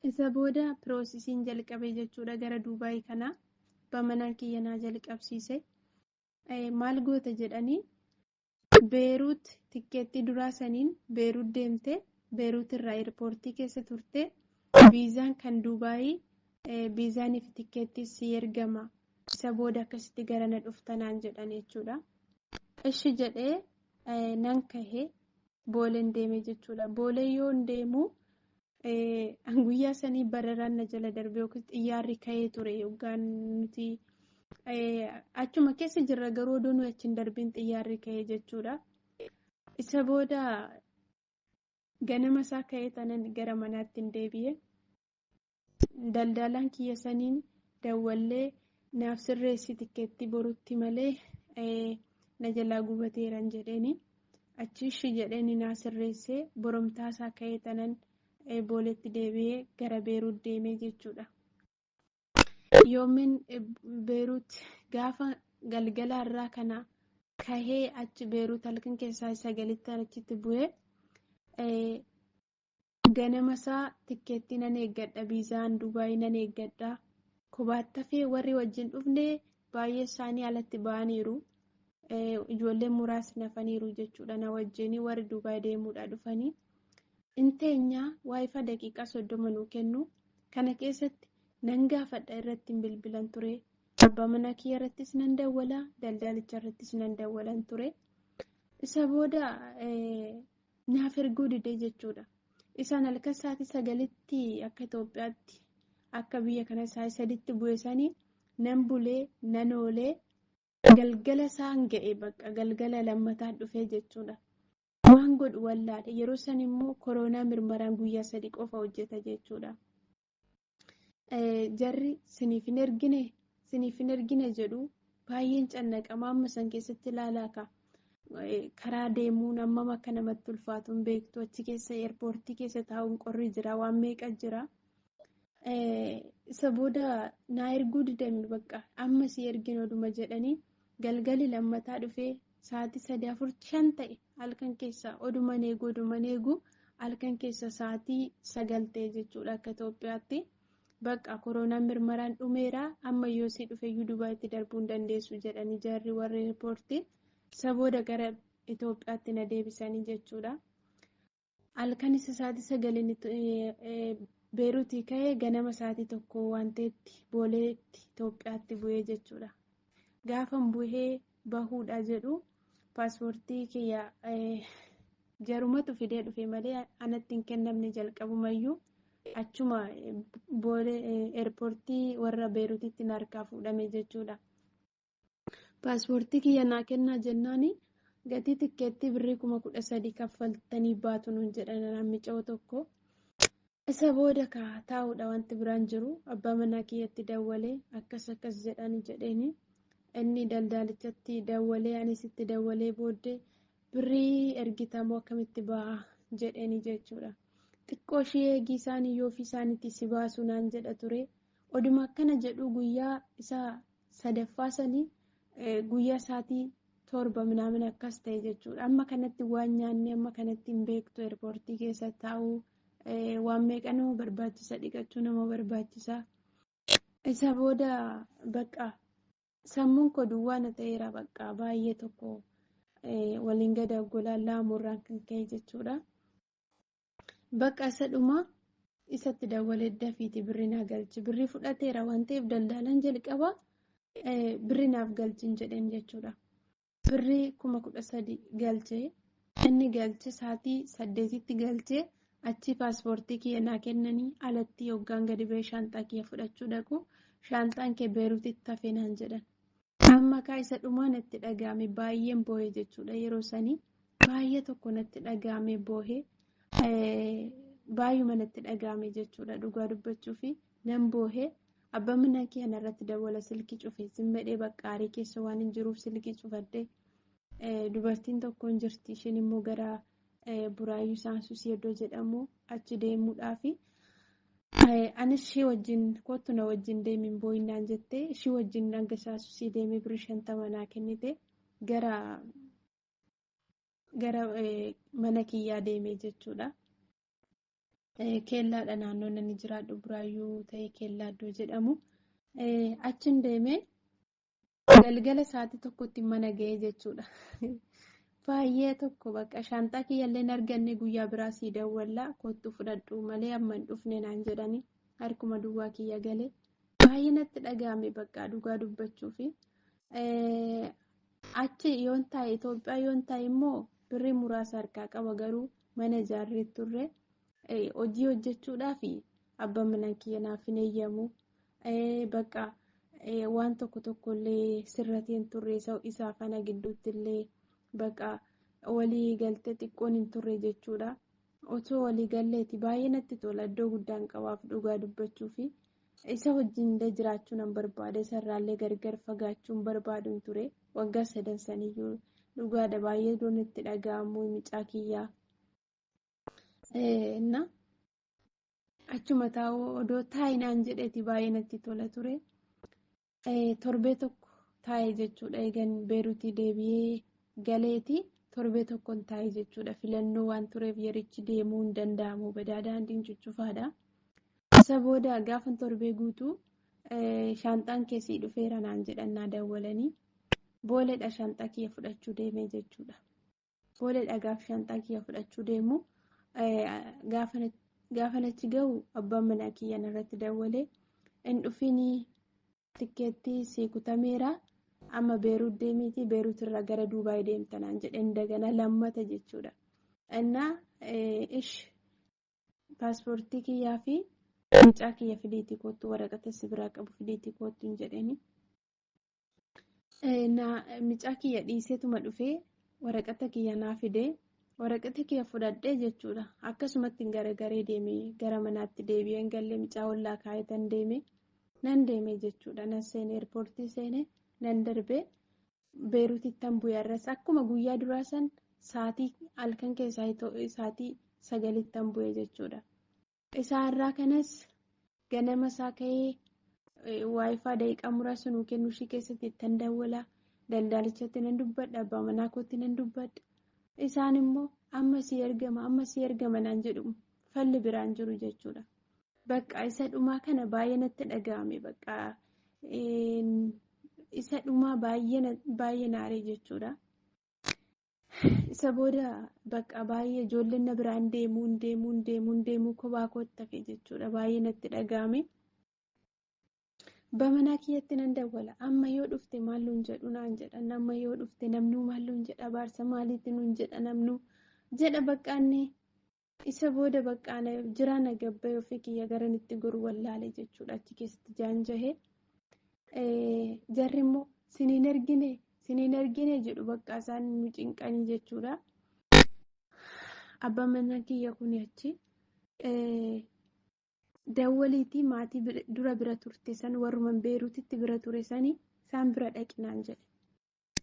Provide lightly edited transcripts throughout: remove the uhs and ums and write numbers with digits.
Isa booda piroosesiin jalqabe jechuudha gara Duubaay kana. Abbaa manaa kiyya naa jalqabsiise. Maal goota jedhanii Beeruut tikkeettii duraa saniin Beeruut deemte, Beeruut irraa eerpoortii keessa turte, viizaan kan Duubaayii viizaanii fi tikkeettii si ergama. Isa booda akkasitti gara na dhuftanaan jedhan jechuudha. Ishi jedhee nan kahee Booleen deeme jechuudha. Boolee yoon deemu guyyaa sanii bararaan na jala darbe yookiin xiyyaarri ka'ee ture yookaan nuti achuma keessa jirra garuu odoo nuyi achi hin darbiin xiyyaarri ka'ee jechuudha. Isa booda ganama isaa ka'ee tanan gara manaatti hin deebi'e. Daldalaan kiyya saniin dawwallee naaf sirreessi tikkeettii borutti malee na jalaa gubateeran jedheeni. Achi ishi jedheeni naa sirreessee boromtaa isaa ka'ee tanan Booletti deebi'ee gara Beeruut deemee jechuudha. Yoomiin Beeruut gaafa galgala irraa kana kahee achi Beeruut halkan keessaa 9tti achitti bu'ee ganama isaa tikkeettii nan eeggadha, viizaan Dubaayii nan eeggadha. Kophaatti hafee warri wajjin dhufne baay'ee isaanii alatti ba'aniiru. Ijoolleen muraasni hafaniiru jechuudha na wajjin warri Dubaay deemuudhaa dhufanii. Inteenyaa waayifa daqiiqaa 30 nuu kennu kana keessatti nan gaafadha irratti hin bilbilan ture. Abbaa manaa kiyya irrattis nan dawwala, daldaalicha irrattis nan dawwalan ture. Isa booda naaf erguu didee jechuudha. Isaan halkan sa'aatii 9tti akka Itoophiyaatti akka biyya kana sa'aatii 3tti bu'e sanii nan bulee nan oolee galgala isaan ga'e bakka galgala lammataan dhufee jechuudha. Waan godhu wallaale yeroo san immoo koronaa mirmaraan guyyaa 3 qofa hojjeta jechuudha. Jarri siniif hin ergine siniif hin ergine jedhu baay'een cannaqama amma san keessatti ilaalaa ka. Karaa deemuun hammam akka namatti ulfaatu hin beektu, achi keessa eerpoortii keessa taa'uun qorri jira, waan meeqa jira. Isa booda naa erguu didanii bakka amma si ergin oduma jedhanii galgali lammataa dhufee sa'aatii 3 4 5 ta'e halkan keessa oduman eegu oduman eegu halkan keessa sa'aatii 9 ta'e jechuudha akka Itoophiyaatti. Bakka koronaan mirmaraan dhumeera amma yoo si dhufeyyuu Dubaayitti darbuu hin dandeessu jedhanii jarri warri eerpoortii. Isa booda gara Itoophiyaatti na deebisanii jechuudha. Halkan isa sa'aatii 9 Beeruutii ka'ee ganama sa'aatii 1 waan ta'etti Booleetti Itoophiyaatti bu'ee jechuudha. Gaafan bu'ee bahuudha jedhu paaspoortii kiyya jarumatu fidee dhufe malee anatti hin kennamne jalqabumayyuu achuma Boolee eerpoortii warra Beeruutitti na harkaa fuudhame jechuudha. Paaspoortii kiyya naa kennaa jennaani gatii tikkeettii birrii 13,000 kaffaltanii baatu nuun jedhan namni tokko. Isa booda ka taa'uudha wanti biraan jiru abbaa manaa kiyyatti dawwalee akkas akkas jedhani jedheeni inni daldaalichatti dawwalee anis itti dawwalee booddee birrii ergitamoo akkamitti ba'a jedheeni jechuudha. Xiqqoo ishee eegii isaanii yoo ofii isaaniitti si baasu naan jedha ture. Oduma akkana jedhu guyyaa isaa sadaffaa sanii guyyaa sa'aatii 7 minaamin akkas ta'e jechuudha. Amma kanatti waan nyaanne amma kanatti hin beektu eerpoortii keessa taa'uu waan meeqa nama barbaachisa, dhiqachuu nama barbaachisa. Isa booda bakka sammuun koo duwwaa na ta'eera bakka baay'ee tokko waliin gada golaan laamurraan kan ka'e jechuudha. Bakka isa dhumaa isatti dawwalee dafiiti birrii naa galchi. Birrii fudhateera waan ta'eef daldaalaan jalqaba birrii naaf galchin jedheen jechuudha. Birrii 13,000 galchee inni galche sa'aatii 8tti galchee achi paaspoortii kiyya naa kennanii alatti hoggaan gadi ba'ee shaanxaa kiyya fudhachuu dhaqu shaanxaan kee Beeruutitti hafe naan jedhan. Amma kaa isa dhumaa natti dhaga'ame baay'een boo'e jechuudha yeroo sanii baay'ee tokko natti dhaga'ame boo'e baay'uma natti dhaga'ame jechuudha dhugaa dubbachuu fi nan boo'e. Abbaan manaa kiyya narratti dawwala silkii cufe zimmedhee bakka aarii keessa waan hin jiruuf silkii cufadhe. Dubartiin tokko hin jirti isheen immoo gara Buraayyuu Saansusii iddoo jedhamu achi deemuudhaafi. Anis ishee wajjin kottu na wajjin deemiin boo'innaan jettee ishee wajjin hanga Saansusii deemee birrii 50 naa kennite gara gara mana kiyyaa deemee jechuudha. Keellaadha naannoon inni jiraadhu Buraayyuu ta'ee Keellaa iddoo jedhamu. Achiin deemee galgala sa'aatii 1tti mana ga'ee jechuudha. Baay'ee tokko bakka shaanxaa kiyyaallee hin arganne guyyaa biraa sii dawwallaa kottu fudhadhu malee amma hin dhufne naan jedhanii harkuma duwwaa kiyya galee baay'ee natti dhaga'ame bakka dhugaa dubbachuufi. Achi yoon taa'e Itoophiyaa yoon taa'e immoo birrii muraasa harkaa qaba garuu mana ijaarree turre hojii hojjechuudhaaf abbaan manaa kiyya naaf hin eeyyamu. Bakka waan tokko tokkollee sirratee hin turre isaa kana gidduutti illee bakka walii galtee xiqqoon hin turre jechuudha. Otoo walii galleeti baay'ee natti tola iddoo guddaan qabaaf dhugaa dubbachuufi isa wajjin illee jiraachuu nan barbaada isarraallee gargar fagaachuu hin barbaaduun ture waggaa sadan saniyyuu dhugaadha baay'ee iddoon itti dhaga'amu mucaa kiyyaa. Achuma taa'uu odoo taa'inaan jedheeti baay'ee natti tola ture. Torbee tokko taa'e jechuudha. Eegan Beeruutii deebi'ee galeeti torbee tokkoon taa'e jechuudha. Filannoo waan tureef yerichi deemuu hin danda'amu. Badaa daandiin cuccufaadha. Isa booda gaafa torbee guutuu shaanxaan keessi dhufeera naan jedhan naa dawwalanii booleedha shaanxaa kiyya fudhachuu deemee jechuudha. Booleedha gaafa shaanxaa kiyya fudhachuu deemu gaafa achi gahu abbaan manaa kiyya irratti dawwalee hin dhufinii tikkeettii sii kutameera amma Beeruut deemiitii Beeruut irraa gara Duubaay deemta naan jedheen dagana lammata jechuudha. Innaa ish paaspoortii kiyyaa fi mucaa kiyya fidiitii koottu waraqata si biraa qabu fidiitii koottu hin jedheeni. Mucaa kiyya dhiiseetuma dhufee waraqata kiyya naa fidee waraqata kiyya fudhadhee jechuudha. Akkasumatti garagaree deemee gara manaatti deebi'ee hin galle mucaa ollaa kaayetan deeme nan deeme jechuudha. Nan seene eerpoortii seene nan darbee Beeruutittan bu'e irras akkuma guyyaa duraa san sa'aatii halkan keessaa sa'aatii 9ttan bu'e jechuudha. Isaa irraa kanas ganama isaa ka'ee waayifaa daqiiqaa muraasa nuu kennu ishii keessatti ittan dawwala. Daldaalichatti nan dubbadha. Abbaa manaa kootti nan dubbadha. Isaan immoo amma sii ergama amma sii ergama naan jedhu falli biraan jiru jechuudha. Bakka isa dhumaa kana baay'ee natti dhaga'ame bakka isa dhumaa baay'ee naaree jechuudha. Isa booda bakka baay'ee ijoolleen na biraan deemuun deemuun deemuun deemuu kophaa kootti hafe jechuudha. Baay'ee natti dhaga'ame. Bamanaa kiyyatti nan dawwala. Amma yoo dhufte maal nuun jedhu naan jedha. Amma yoo dhufte namnuu maal nuun jedha. Abaarsa maaliitti nuun jedha namnuu jedha baqqaanne. Isa booda baqqaana jiraan gabbayee ofii kiyya garan itti goru wallaale jechuudha. Achi keessatti jaanjahee. Jarri immoo siniin ergine siniin ergine jedhu bakka isaan nu cinqanii jechuudha. Abbaan manaa kiyya kun achi dawwaliitii maatii dura bira turte san warruman Beeruutitti bira ture sanii isaan bira dhaqinaan jedhe.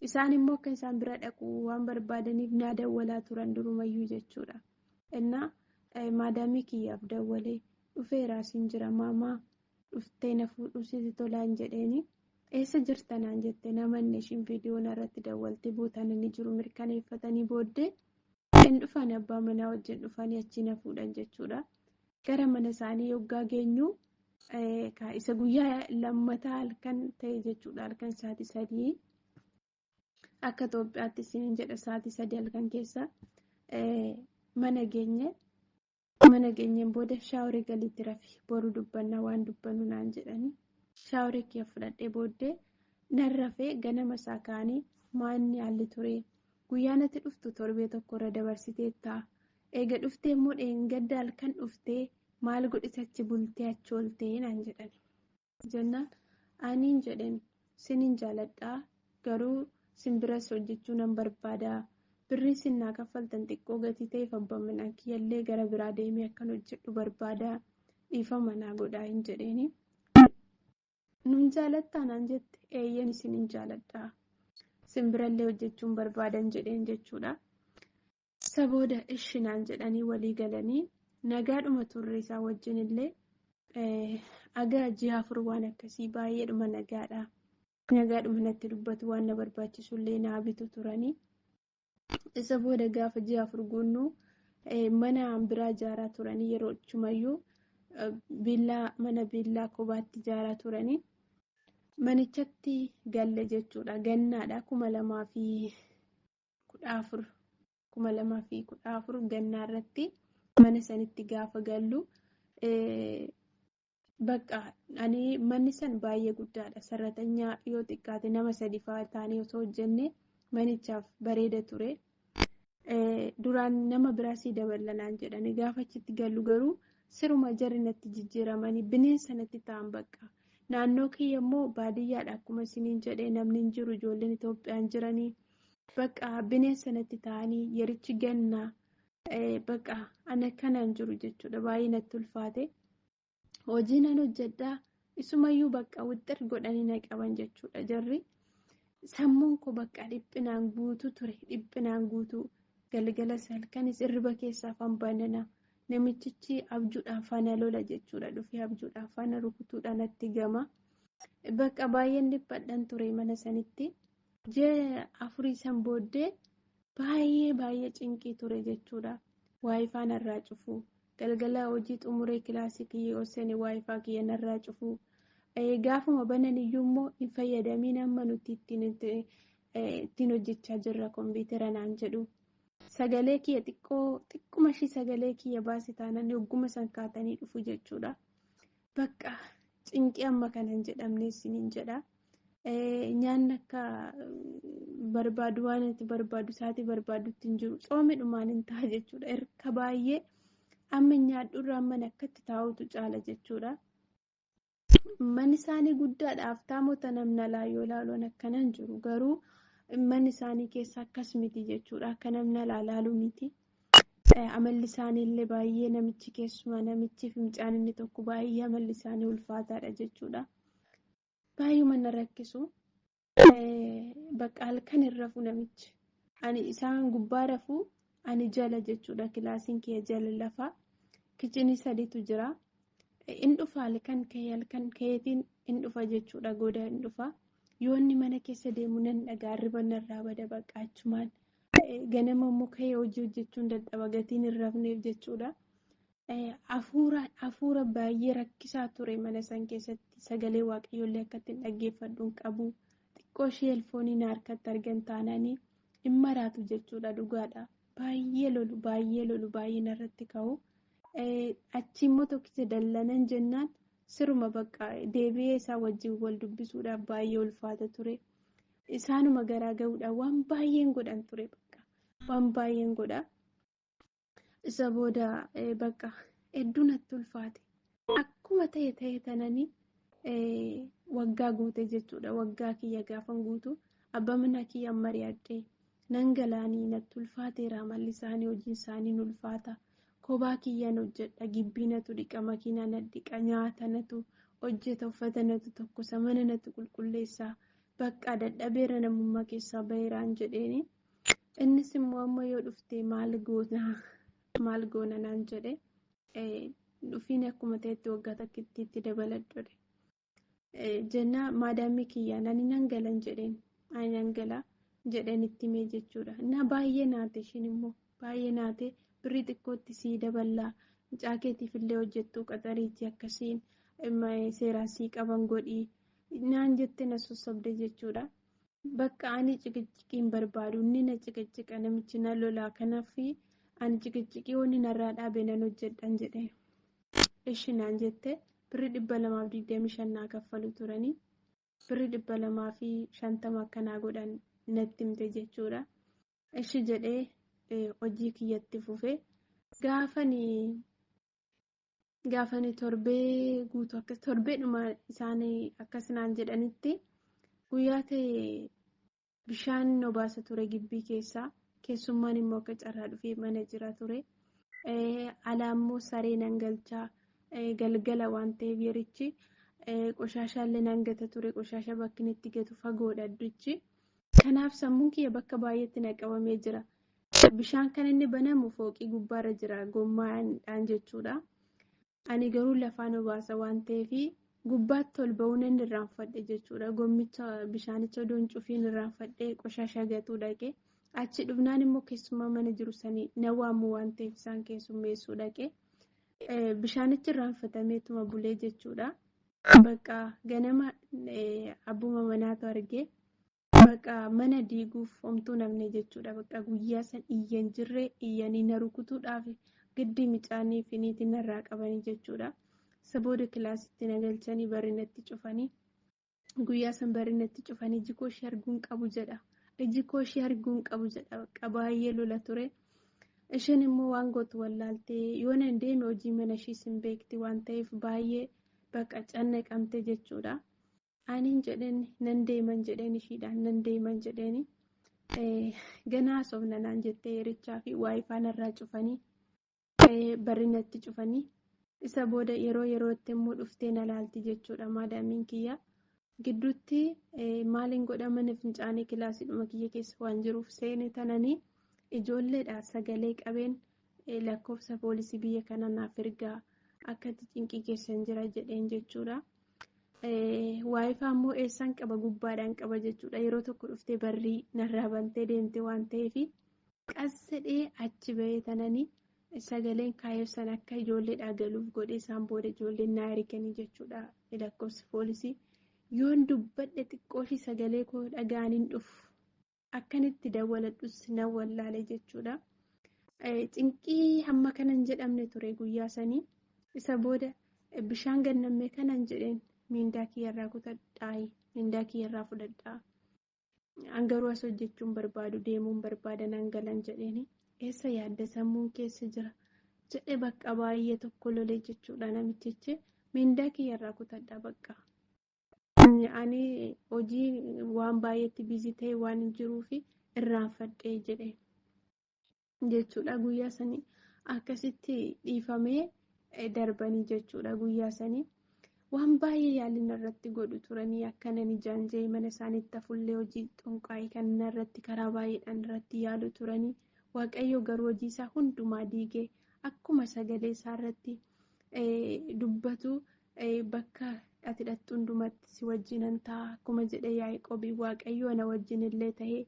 Isaan immoo akka isaan bira dhaqu waan barbaadaniif naa dawwalaa turan durumayyuu jechuudha. Innaa maadaamii kiyyaaf dawwalee dhufeera siin jira maamaa dhuftee na fuudhuu sitti tolaan jedheeni. Eessa jirta naan jette namanne ishiin viidiyoon irratti dawwaltee bootaan inni jiru mirkaneeffatanii booddee hin dhufan abbaa manaa wajjin dhufanii achi na fuudhan jechuudha. Gara mana isaanii yoggaa geenyu isa guyyaa lammataa halkan ta'e jechuudha. Halkan sa'aatii 3 akka Itoophiyaatti isiniin jedha sa'aatii 3 halkan keessa mana geenye. Mana geenyeen booda shaaworii galiitti rafi boru dubbannaa waan dubbannu naan jedhani. Shaaworii kiyya fudhadhee booddee nan rafee ganama isaa ka'anii maanni haalli ture. Guyyaa natti dhuftu torbee tokko irra dabarsiteetta. Eega dhuftee immoo dheengadda halkan dhuftee maal godhite achi bultee achi ooltee naan jedhani. Jennaan aniin jedheen sinin jaaladhaa garuu sin biras hojjechuu nan barbaada. Birrii sin naa kaffaltan xiqqoo gatii ta'eef abbaan manaa kiyyallee gara biraa deemee akkan hojjedhu barbaada. Dhiifama naa godhaa hin jedheeni. Nun jaalattaa naan jette eeyyeen isinin jaaladhaa. Sin birallee hojjechuun barbaadan jedheen jechuudha. Isa booda ishi naan jedhanii walii galanii nagaadhuma turre isaa wajjin illee agaa ji'a 4 waan akkasii baay'eedhuma nagaadha. Nagaadhuma natti dubbatu waan na barbaachisu illee naa bitu turanii. Isa booda gaafa ji'a 4 guunnuu Mana biraa ijaaraa turanii yeroo achumayyuu billaa mana billaa kophaatti ijaaraa turanii manichatti galle jechuudha. Gannaadha 2014, 2014 gannaa irratti mana sanitti gaafa gallu bakka ani manni san baay'ee guddaadha. Sarratanyaa yoo xiqqaate nama sadi fa'aa taanee osoo hojjenne manichaaf bareeda ture. Duraan nama biraasii dabalanaan jedhani gaafa achitti gallu garuu siruma jarri natti jijjiiramanii bineensa natti ta'an bakka. Naannoo kiyya immoo baadiyyaadha akkuma isiniin jedhee namni hin jiru, ijoolleen Itoophiyaan jiranii bakka bineensa natti ta'anii yerichi gannaa bakka ana kanaan jiru jechuudha. Baay'ee natti ulfaate. Hojii nan hojjedhaa isumayyuu bakka wixxir godhanii na qaban jechuudha jarri. Sammuun koo bakka dhiphinaan guutuu ture, dhiphinaan guutuu galgala halkanis hirriba keessaa banana. Namichichi abjuudhaan faana lola jechuudha. Dhufee abjuudhaan faana rukutuudhaan natti gama. Bakka baay'een dhiphadhan ture mana sanitti. Ji'a afurii san booddee baay'ee baay'ee cinqii ture jechuudha. Waayifaa narraa cufu. Galgala hojii xumuree kilaasii kiyya yoo seene waayifaa kiyya narraa cufu. Gaafuma banan iyyuu immoo hin fayyadamiin amma nuti ittiin hojjechaa jirra kompiitara naan jedhu. Sagalee kiyya xiqqoo xiqquma ishii sagalee kiyya baase taanaan hogguma san kaatanii dhufu jechuudha. Bakka cinqii amma kana hin jedhamne isiniin jedha. Nyaanni akka barbaadu waan ati barbaadu isaatii barbaadutti hin jiru. Tsoomiidhumaan hin ta'a jechuudha. Erga baay'ee amma nyaadhurra amma akkatti taa'utu caala jechuudha. Manni isaanii guddaadhaaf taamota namni alaa yoo ilaaluun akkana hin jiru. Garuu manni isaanii keessa akkas miti jechuudha. Akka namni alaa ilaalu miti. Amalli isaanii illee baay'ee namichi keessumaa namichi fincaan inni tokko baay'ee amalli isaanii ulfaataadha jechuudha. Baay'uma na rakkisu. Bakka halkan hin rafu namichi. Ani isaan gubbaa rafu, ani jala jechuudha. Kilaasiin kiyya jala lafa. Kichinii sadiitu jira. In dhufa halkan ka'ee halkan ka'eetiin in dhufa jechuudha. Goda in dhufa. Yoo inni mana keessa deemu nan dhagaa, hirriba narraa bada bakka achumaan. Ganama immoo ka'ee hojii hojjechuun dadhaba gatiin hin rafneef jechuudha. Hafuura baay'ee rakkisaa ture mana san keessatti. Sagalee waaqayyoollee akka ittiin dhaggeeffadhu hin qabu. Xiqqoo ishee elfoonii na harkatti argan taananii hin maraatu jechuudha dhugaadha. Baay'ee lolu, baay'ee lolu, baay'ee narratti ka'u. Achi immoo tokkicha dallanan jennaan siruma bakka deebi'ee isaa wajjin wal dubbisuudhaaf baay'ee ulfaata ture. Isaanuma garaa gahuudhaan waan baay'een godhan ture bakka. Waan baay'een godha. Isa booda bakka hedduu natti ulfaate. Akkuma ta'e ta'e tananii waggaa guute jechuudha. Waggaa kiyya gaafan guutu abbaa manaa kiyya mari'adhee nan galaanii natti ulfaateera, amalli isaanii hojiin isaanii ulfaata. Kophaa kiyyaan hojjedha, gibbii natu dhiqa, makiinaa na dhiqa, nyaata natu hojjeta, uffata natu tokkosa, mana natu qulqulleessa. Bakka dadhabeera namummaa keessaa baheeraan jedheeni. Innis immoo amma yoo dhufte maal goona maal goona naan jedhe. Dhufiin akkuma ta'etti waggaa takkitti itti dabaladhu jenna maadaamii kiyyaan ani nan galan jedheen, ani nan gala jedheen itti himee jechuudha. Na baay'ee naate, ishiin immoo baay'ee naate, birrii xiqqootti sii daballaa, mucaa keetiif illee hojjettu qaxariitii akkasiin seeraan sii qaban godhii naan jette na sossobde jechuudha. Bakka ani ciqiciqiin barbaadu, inni na ciqiciqa, namichi na lolaa, kanaaf ani ciqiciqii wanni narraa dhaabe nan hojjedhan jedhe. Ishi naan jette birrii 225 naa kaffalu turanii birrii 250 akkanaa godhan natti himte jechuudha. Ishi jedhee hojii kiyyatti fufee gaafani torbee guutuu akkas torbeedhuma isaanii akkas naan jedhanitti guyyaa ta'e bishaan obaasa ture gibbii keessaa, keessummaan immoo akka carraa dhufee mana jira ture. Alaa immoo saree nan galchaa, galgala waan ta'eef yerichi qoshaashaallee nan gata ture, qoshaasha bakki inni itti gatu fagoodha iddichi. Kanaaf sammuun kiyya bakka baay'eetti na qabamee jira. Bishaan kan inni banamu fooqii gubbaarra jira gommaadhaan jechuudha. Ani garuu lafaan obaasa waan ta'eef gubbaatti ol ba'uu nan irraanfadhe jechuudha. Gommicha bishaanicha odoon cufiin irraanfadhee qoshaasha gatuu dhaqe. Achi dhufnaan immoo keessummaa mana jiru sanii na waamu waan ta'eef isaan keessummeessuu dhaqee bishaanichi irraanfatameetuma bulee jechuudha. Bakka ganama abbuma manaatu argee bakka mana diiguuf homtuu namne jechuudha. Bakka guyyaa san iyyan jirree iyyanii na rukutuudhaaf giddi micaanii fi niitiin narraa qabanii jechuudha. Isa booda kilaasitti na galchanii barri natti cufanii guyyaa san barri natti cufanii iji koo ishee arguun qabu jedha. Iji koo ishee arguun qabu jedha. Bakka baay'ee lola ture. Isheen immoo waan gootu wallaaltee yoo nan deeme hojii mana ishiis hin beekti waan ta'eef baay'ee bakka cannaqamte jechuudha. Aniin jedheen nan deeman jedheen ishiidhaan nan deeman jedheeni ganaa soofna naan jettee yerichaa fi waayifaa narraa cufanii barri natti cufanii isa booda yeroo yerootti immoo dhuftee na laalti jechuudha maadaamiin kiyya. Gidduutti maaliin godha mana fincaanii kilaasiidhuma kiyya keessa waan jiruuf seene tananii ijoolleedha sagalee qabeen lakkoofsa poolisii biyya kana naaf ergaa akkatti cinqii keessan jira jedheen jechuudha. Waayifaa immoo eessaan qaba gubbaadhaan qaba jechuudha. Yeroo tokko dhuftee barrii narraa bantee deemte waan ta'eef qassadhee achi bahee tananii sagaleen kaayyoo san akka ijoolleedhaa galuuf godhee isaan booda ijoolleen naa erganii jechuudha lakkoofsa poolisii. Yoon dubbadhe xiqqooshi sagalee koo dhaga'aniin dhufu akkanitti dawwaladhus nan wallaale jechuudha. Cinqii hamma kanan jedhamne ture guyyaa sanii isa booda bishaan gannammee kanan jedheen miindaa kiyyarraa kutadhaa miindaa kiyyarraa fudhadhaa hangaruu as hojjechuun barbaadu deemuun barbaada nan galan jedheeni eessa yaadda sammuun keessa jira jedhe bakka baay'ee tokko lolee jechuudha namichichi miindaa kiyyarraa kutadhaa bakka. Ani hojii waan baay'eetti biizii ta'e waan hin jiruuf irraanfadhee jedhe jechuudha guyyaa sanii akkasitti dhiifamee darbanii jechuudha guyyaa sanii waan baay'ee yaalii irratti godhu turanii akkanan ijaan jee mana isaaniitti hafullee hojii xonqaa'ii kan irratti karaa baay'eedhaan irratti yaalu turanii waaqayyo garuu hojii isaa hundumaa diigee akkuma sagalee isaa irratti dubbatu bakka. Ati dhattu hundumatti si wajjinan ta'a akkuma jedhe Yaaqoobii waaqayyo ana wajjin illee tahee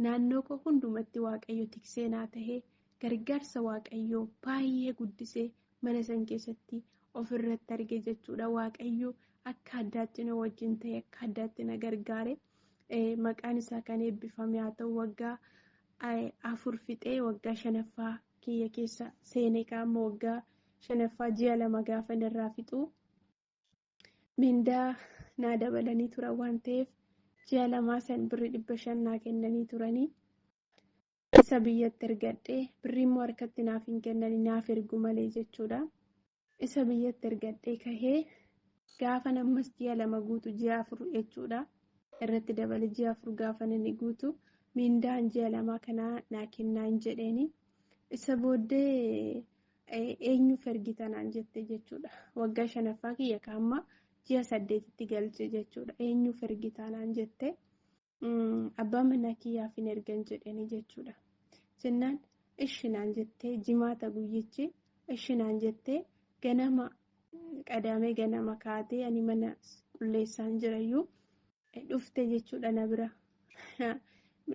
naannoo koo hundumatti waaqayyo tiksee naa tahee gargaarsa waaqayyoo baay'ee guddisee mana san keessatti ofirratti arge jechuudha. Waaqayyo akka addaatti na wajjin ta'e akka addaatti na gargaare maqaan isaa kan eebbifame haa ta'u waggaa 4 fixee waggaa 5ffaa kiyya keessa seenee qaama waggaa 5ffaa ji'a 2 gaafa irraa fixu. Mindaa naa dabalanii turan waan ta'eef ji'a 2 san birrii 500 naa kennanii turanii isa biyyatti ergadhee birrii immoo harkatti naaf hin kennanii naaf ergu malee jechuudha. Isa biyyatti ergadhee kahee gaafa ammas ji'a 2 guutu ji'a 4 jechuudha. Irratti dabale ji'a 4 gaafa inni guutu mindaan ji'a 2 kanaa naa kennaa hin jedheeni isa booddee eenyuuf ergita naan jette jechuudha. Waggaa 5ffaa kiyya kaamma. Ji'a 8tti galche jechuudha. Eenyuuf ergitaa naan jette abbaa manaa kiyyaaf hin ergan jedheni jechuudha. Jennaan ishi naan jettee jimaata guyyichi ishi naan jettee ganama qadaamee ganama kaatee ani mana qulleessaan jirayyuu dhufte jechuudha na bira.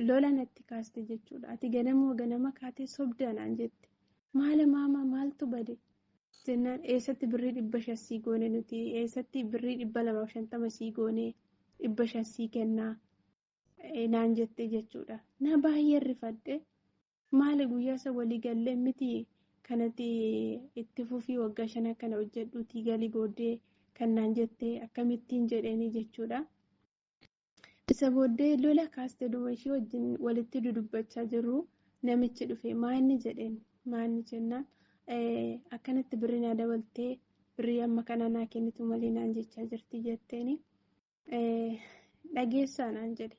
Lola natti kaaste jechuudha. Ati ganamoo ganama kaatee sobda naan jette. Maala maama maaltu bade? Jennaan eessatti birrii 500 sii goone nuti eessatti birrii 250 sii goone 500 sii kennaa naan jette jechuudha. Na baay'ee rifadhe maali guyyaa isa walii gallee miti kanatti itti fufii waggaa 5 kana hojjedhuutii galii booddee kan naan jette akkamittiin jedheeni jechuudha. Isa booddee lola kaaste dhuma ishee wajjin walitti dudubbachaa jirru namichi dhufe maanni jedheen maanni jennaan. Akkanatti birrii naa dabaltee birrii amma kana naa kennitu malee naan jechaa jirti jetteeni dhageessaa naan jedhe.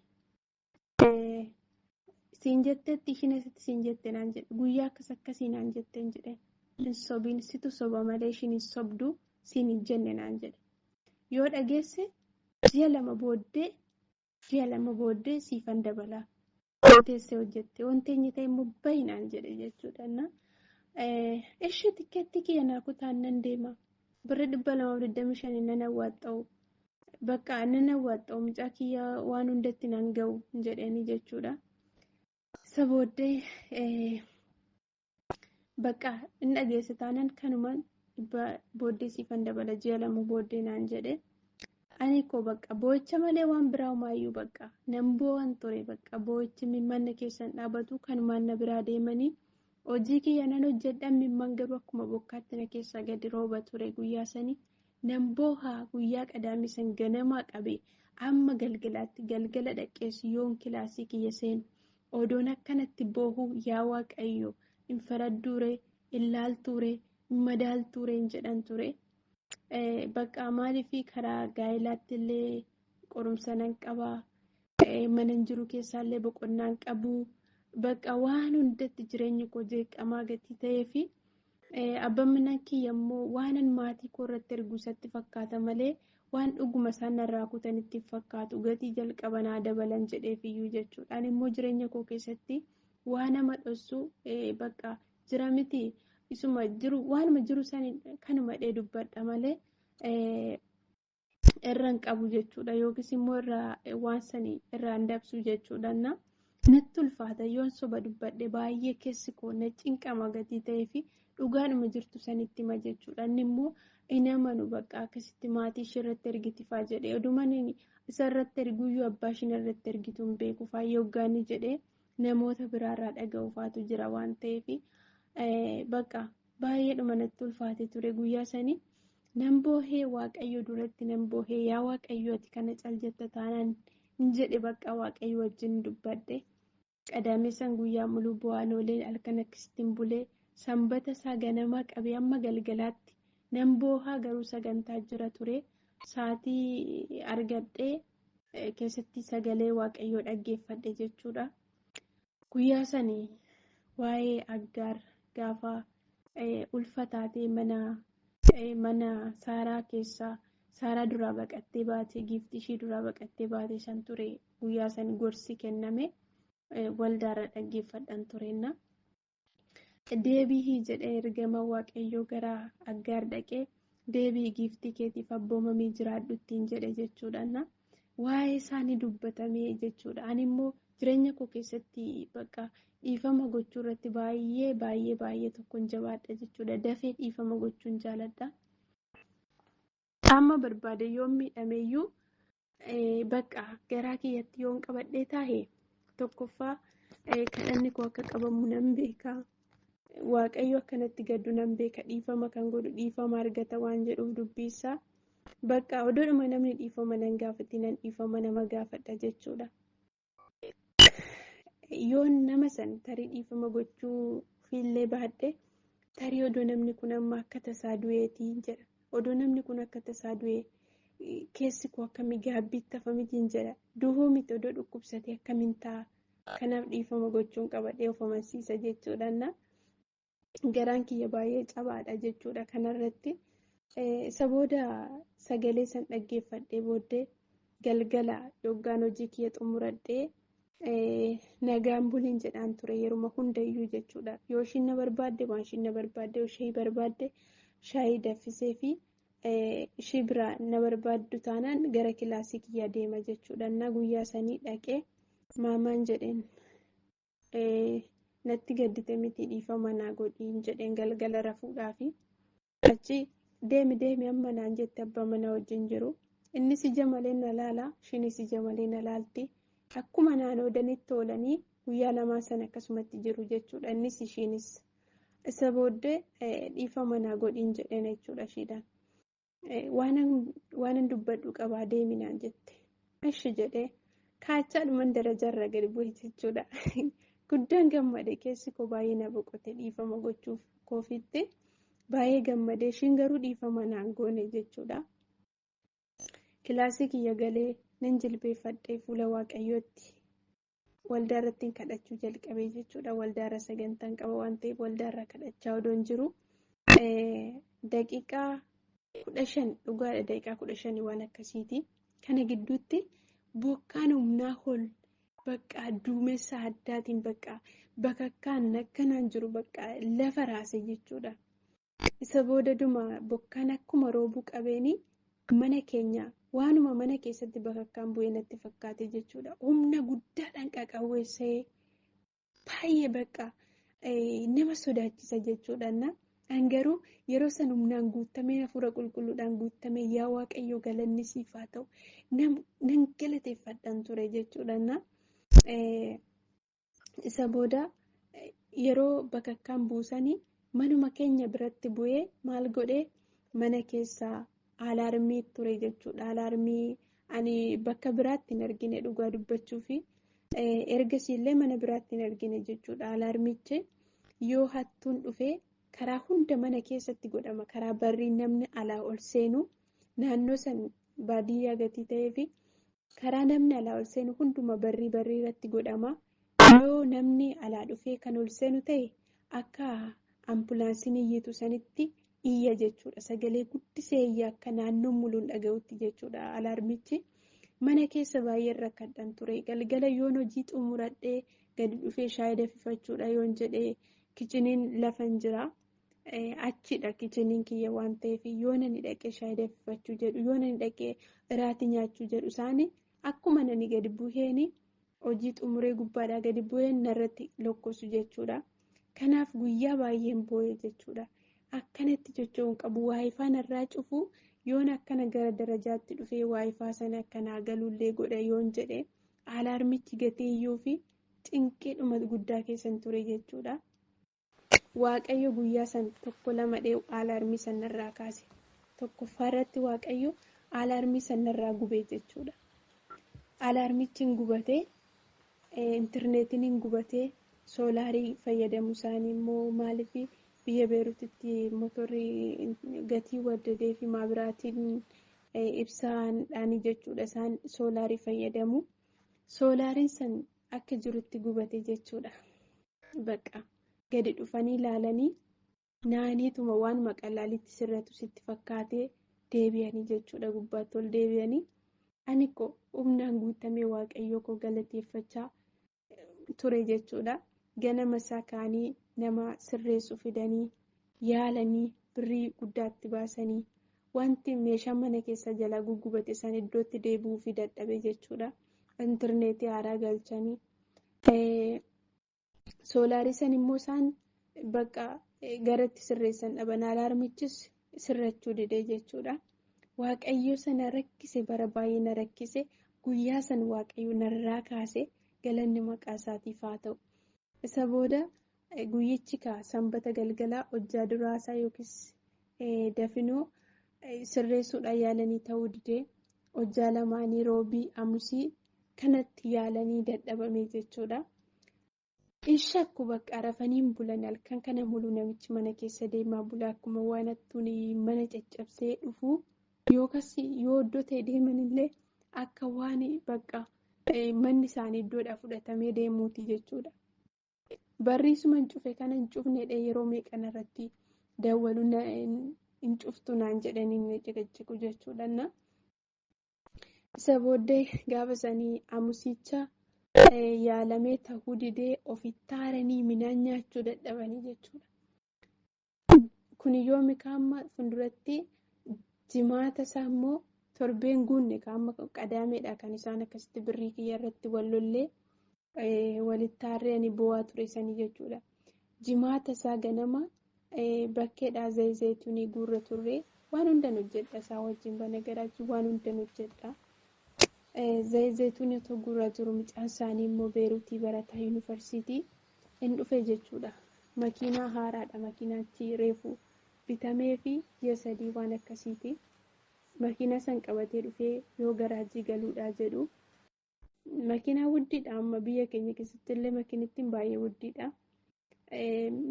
Siin jetteetti ishiin asitti siin jette naan jedhe guyyaa akkas akkasii naan jetteen jedhe hin sobiin situ soba malee ishiin hin sobdu siin hin jenne naan jedhe. Yoo dhageesse ji'a 2 booddee siifan dabalaa teessee hojjette wanti eenyu ta'e immoo bahi naan jedhe jechuudha. Ishee tikkeetti kiyya naa kutaan nan deema. Birri 225 nan awwaaxxa'u. Bakka nan awwaaxxa'u mucaa kiyya waan hundatti nan ga'u jedheeni jechuudha. Isa booddee bakka inni dhageesse taanaan kanuma booddee siifan dabala ji'a 2 booddee naan jedhe. Ani koo bakka boo'icha malee waan biraa homaayyuu bakka nan boo'an ture bakka boo'ichi mimmanna keessan dhaabatu kanumaan na biraa deemanii hojii kiyya nan hojjedha mimman garuu akkuma bokkaatti na keessaa gadi rooba ture guyyaa sanii nan boohaa guyyaa qadaamii san ganamaa qabee amma galgalaatti galgala dhaqqeessu yoon kilaasii kiyya seenu odoon akkanatti boohuu yaa waaqayyo hin faradduure hin laaltuure hin madaaltuure hin jedhan ture. Bakka maaliif karaa gaa'ilaatti illee qorumsa nan qabaa mana jiru keessaallee boqonnaan qabu bakka waan hundatti jireenyi koo jeeqamaa gatii ta'ee fi abbaan manaa kiyya immoo waanan maatii koo irratti ergu isatti fakkaata malee waan dhuguma isaan narraa kutanitti fakkaatu gatii jalqaba naa dabalan jedheef iyyuu jechuudha. Ani immoo jireenya koo keessatti waa nama dhossu bakka jira miti. Isuma jiru waanuma jiru sanii kanuma dhee dubbadha malee irra hin qabu jechuudha yookiis immoo irraa waan sanii irraa hin dabsu jechuudha. Natti ulfaata yoon soba dubbadhe baay'ee keessi koo na cinqama gatii ta'ee fi dhugaadhuma jirtu sanitti hima jechuudha. Inni immoo hin amanu bakka akkasitti maatii ishee irratti ergitifaa jedhee oduma isa irratti erguyyuu abbaa isheen irratti ergitu hin beeku faa yoggaanii jedhee namoota biraarraa dhaga'uufaatu jira waan ta'eef. Bakka baay'eedhuma natti ulfaate ture guyyaa sanii nan boohee waaqayyo duratti nan boohee yaa waaqayyo ati kana cal jetta taanaan hin jedhe bakka waaqayyo wajjin dubbadhe qadaamee san guyyaa muluu bu'aan oolee halkan akkasittiin bulee sanbata isaa ganamaa qabee amma galgalaatti nan boohaa garuu sagantaa jira ture sa'aatii argadhee keessatti sagalee waaqayyoo dhaggeeffadhe jechuudha guyyaa sanii. Waa'ee Aggaar gaafa ulfa taatee mana Saaraa keessaa Saaraa duraa baqattee baatee giiftii ishii duraa baqattee baatee san ture guyyaa san gorsi kenname waldaarra dhaggeeffadhan tureenna. Deebii jedhee ergama waaqayyoo gara Aggaar dhaqee deebii giiftii keetiif abboomamii jiraadhu ittiin jedhe jechuudha. Waa'ee isaanii dubbatamee jechuudha. Ani immoo jireenya koo keessatti bakka dhiifama gochuu irratti baay'ee baay'ee baay'ee tokkoon jabaadha jechuudha. Dafee dhiifama gochuun jaaladha. Amma barbaade yoon miidhameyyuu bakka garaa kiyyatti yoon qabadhee taa'e tokkoffaa kadhanni koo akka qabamu nan beeka. Waaqayyo akkanatti gaddu nan beeka. Dhiifama kan godhu dhiifama argata waan jedhuuf dubbisaa. Bakka odoodhuma namni dhiifama nan gaafatti nan dhiifama nama gaafadha jechuudha. Yoon nama san tarii dhiifama gochuu fiillee baadhe tarii odoo namni kun amma akka tasaa du'eetiin jedha. Odoo namni kun akka tasaa du'ee keessi koo akkamii gaabbiitti hafamitiin jedha. Duhuu miti odoo dhukkubsatee akkamiin ta'a? Kanaaf dhiifama gochuun qabadhee of amansiisa jechuudha. Garaan kiyya baay'ee cabaadha jechuudha kanarratti. Isa booda sagalee san dhaggeeffadhee booddee galgala yoggaan hojii kiyya xumuradhee nagaan buliin jedhaan ture yeruma hundayyuu jechuudha. Yoo ishiin na barbaadde waan ishiin na barbaadde yoo ishee barbaadde shaayii danfisee fi ishee biraa na barbaaddu taanaan gara kilaasii kiyya deema jechuudha. Na guyyaa sanii dhaqee maamaan jedheen natti gaddite miti dhiifama naa godhiin jedheen galgala rafuudhaafi achi deemi deemi amma naan jette abbaa manaa wajjin jiru. Innis ija malee na laala ishiinis ija malee na laalti. Akkuma naan oodanitti oolanii guyyaa lamaan sana akkasumatti jiru jechuudha. Innis ishiinis isa booddee dhiifama naa godhiin jedheen jechuudha ishiidhaan. Waanan dubbadhu qabaa deemi naan jette. Ishi jedhee kaachaadhuman darajaarra gadi bu'e jechuudha. Guddaan gammade keessi koo baay'ee na boqote dhiifama gochuuf koofitti baay'ee gammade ishiin garuu dhiifama naan goone jechuudha. Kilaasii kiyya galee nan jilbeeffadhee fuula waaqayyootti waldaa irratti kadhachuu jalqabee jechuudha. Waldaarra sagantaan qaba waan ta'eef waldaarra kadhachaa odoon jiru daqiiqaa 15 dhugaadha daqiiqaa 15 waan akkasiiti. Kana gidduutti bokkaan humnaa ol bakka duumessa addaatiin bakka bakakkaan akkanaan jiru bakka lafa raase jechuudha. Isa booda dhuma bokkaan akkuma roobuu qabeenii mana keenya waanuma mana keessatti bakakkaan bu'ee natti fakkaate jechuudha. Humna guddaadhaan qaqawweessee Baay'ee bakka nama sodaachisa jechuudha. An garuu yeroo san humnaan guutamee hafuura qulqulluudhaan guutamee yaa Waaqayyo galanni siif haa ta'u nan galateeffadhaan ture jechuudha. Isa booda yeroo bakakkaan buusanii manuma keenya biratti bu'ee maal godhee mana keessaa alaarmii ture jechuudha. Alaarmii ani bakka biraatti hin argine dhugaa dubbachuu fi ergasiillee mana biraatti hin argine jechuudha. Alaarmichi yoo hattuun dhufee karaa hunda mana keessatti godhama. Karaa barrii namni alaa ol seenu naannoo san baadiyyaa gatii ta'ee fi karaa namni alaa ol seenu hunduma barrii barrii irratti godhama. Yoo namni alaa dhufee kan ol seenu ta'e akka ambulaansiin iyyitu sanitti iyya jechuudha. Sagalee guddisee iyya akka naannoon muluun dhaga'utti jechuudha alaarmichi. Mana keessa baay'een rakkadhan ture. Galgala yoon hojii xumuradhee gadi dhufee shaayii danfifachuudha yoon jedhee kichiniin lafan jira. Achidha kichiniin kiyya waan ta'eef yoon ani dhaqee shaayii danfifachuu jedhu yoon ani dhaqee iraatii nyaachuu jedhu isaanii akkuma ani gadi bu'een hojii xumuree gubbaadhaa gadi bu'een narratti lokkosu jechuudha. Kanaaf guyyaa baay'een boo'e jechuudha. Akkanatti socho'uun qabu waayifaa narraa cufu yoon akkana gara darajaatti dhufee waayifaa sana akkanaa galuullee godha yoon jedhe alaarmichi gatii iyyuu fi cinqiidhuma guddaa keessan ture jechuudha. Waaqayyo guyyaa san tokko lama dheehu alaarmii sanarraa kaase. Tokkoffaarratti Waaqayyo alaarmii sanarraa gubee jechuudha. Alaarmichi hin gubatee, intarneetiin hin gubatee, soolaarii fayyadamu isaanii immoo maaliif biyya Beerutitti motorri gatii waddadee fi maabiraatiin ibsaadhaan jechuudha isaan soolaarii fayyadamu. Soolaariin san akka jirutti gubate jechuudha. Bakka gadi dhufanii ilaalanii naaniituma waan maqalaalitti sirratu sitti fakkaatee deebi'anii jechuudha gubbaatti ol deebi'anii. Ani ko humnaan guutamee Waaqayyoo koo galateeffachaa ture jechuudha. Ganama isaa ka'anii nama sirreessu fidanii yaalanii birrii guddaatti baasanii wanti meeshaa mana keessa jalaa guggubate san iddootti deebi'uu fi dadhabe jechuudha. Intarneetii haaraa galchanii soolaarii san immoo isaan bakka garatti sirreessan dhaban alaarmichis sirrachuu didee jechuudha. Waaqayyo sana rakkise bara baay'ee na rakkise guyyaa san Waaqayyo narraa kaase galanni maqaa isaatiif haa ta'u. Isa booda guyyichi kaa sanbata galgalaa hojjaa duraasaa yookiis dafinoo sirreessuudhaan yaalanii ta'uu didee hojjaa lamaanii roobii amusii kanatti yaalanii dadhabame jechuudha. In shakku bakka rafanii hin bulan halkan kana mulu namichi mana keessa deemaa bula akkuma waan hattuun mana caccabsee dhufu yookaas yoo iddoo ta'e deemanillee akka waan bakka manni isaanii iddoodhaa fudhatamee deemuuti jechuudha. Barriisuma hin cufe kana hin cufnedha yeroo meeqan irratti dawwalu hin cuftu naan jedhanii na ciqiciqu jechuudha. Isa booddee gaafa sanii amusicha yaalamee ta'uu didee ofitti aaranii midhaan nyaachuu dadhabanii jechuudha. Kun yoomi kaamma fuulduratti jimaata isaa immoo torbeen guunne kaamma qadaameedha kan isaan akkasitti birrii kiyya irratti wal lollee walitti aarree ani bo'aa ture sanii jechuudha. Jimaata isaa ganama bakkeedhaa zayitunii guurra turre waan hundan hojjedha isaa wajjin banagaraachuu waan hundan hojjedha. Zayitunii otoo guurraa jiru mucaan isaanii immoo Beeruutii barataa yuunivarsiitii hin dhufe jechuudha. Makiinaa haaraadha makiinaachi reefu bitamee fi ji'a 3 waan akkasiiti. Makiinaa san qabatee dhufee yoo garaajii galuudhaa jedhu makiinaa guddiidha amma biyya keenya keessatti illee makiinittiin baay'ee guddiidha.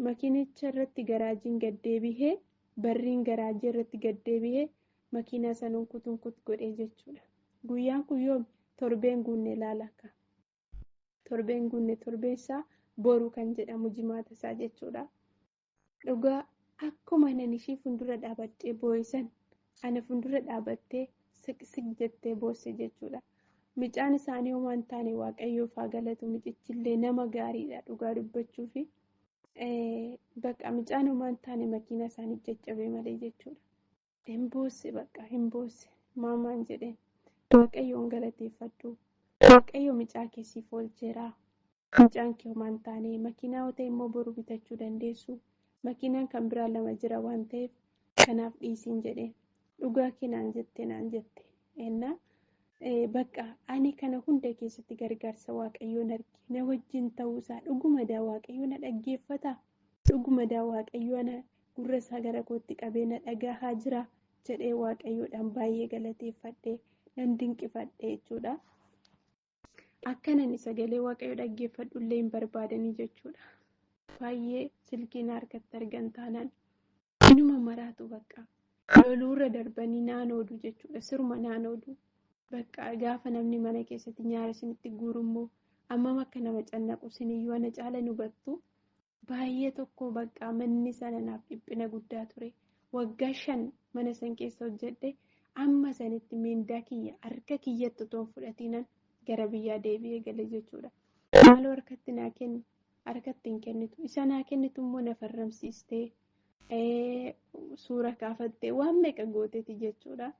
Makiinicha irratti garaajiin gad deebihee barriin garaajii irratti gad deebihee makiinaa san hunkutunkut godhee jechuudha. Guyyaan kun yoom torbeen guunne ilaala akka torbeen guunne torbeen isaa boru kan jedhamu jimaata isaa jechuudha. Dhugaa akkuma nan ishii fuuldura dhaabattee boo'isan ana fuuldura dhaabattee siqsiq jettee boosse jechuudha. Mucaan isaanii homaa hin taane Waaqayyoof haa galatu mucichillee nama gaariidha dhugaa dubbachuu fi bakka mucaan homaa hin taane makiinaa isaanii caccabee malee jechuudha. Hin boosse bakka hin boosse maamaan jedheen Waaqayyoon galateeffadhu. Waaqayyo mucaa kee siif oolcheera. Mucaan kee homaa hin taane, makiinaa yoo ta'e immoo boru bitachuu dandeessu. Makiinaan kan biraa 2 jira waan ta'eef kanaaf dhiisiin jedheen. Dhugaa kee naan jette naan jette. Ennaa bakka ani kana hunda keessatti gargaarsa Waaqayyoon arge, na wajjin ta'uusaa, dhuguma daa Waaqayyo na dhaggeeffata, dhuguma daa Waaqayyo ana gurra isaa gara kootti qabee na dhagahaa jira jedhee Waaqayyoodhaan baay'ee galateeffadhe, nan dinqifadhe jechuudha. Akkanan sagalee Waaqayyoo dhaggeeffadhu illee hin barbaadanii jechuudha. Baay'ee silkiin harkatti argan taanaan inuma maraatu bakka loluurra darbanii naan oodu jechuudha. Siruma naan oodu. Bakka gaafa namni mana keessatti nyaara isinitti guurummoo ammam akka nama cannaqu isiniyyuu ana caala nu hubattu. Baay'ee tokko bakka manni sana naaf dhiphina guddaa ture. Waggaa 5 mana san keessa hojjedhe, amma sanitti miindaa kiyya harka kiyyatti otoo hin fudhatiinan gara biyyaa deebi'ee gale jechuudha. Maaloo harkatti naa kenni, harkatti hin kennitu. Isa naa kennitu immoo na farramsiistee, suura kaafattee, waan meeqa gooteeti jechuudha.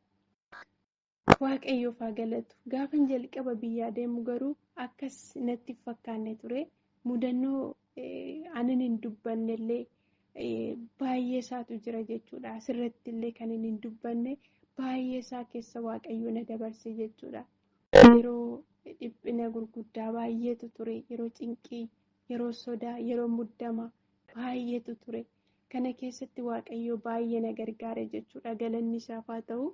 Waaqayyoof haa galatu. Gaafan jalqaba biyyaa deemu garuu akkas natti fakkaanne ture. Mudannoo anan hin dubbanne illee baay'ee isaatu jira jechuudha. Asirratti illee kan hin dubbanne baay'ee isaa keessa Waaqayyo na dabarse jechuudha. Yeroo dhiphina gurguddaa baay'eetu ture. Yeroo cinqii, yeroo sodaa, yeroo muddama baay'eetu ture. Kana keessatti Waaqayyo baay'ee na gargaare jechuudha. Galanni isaaf haa ta'u.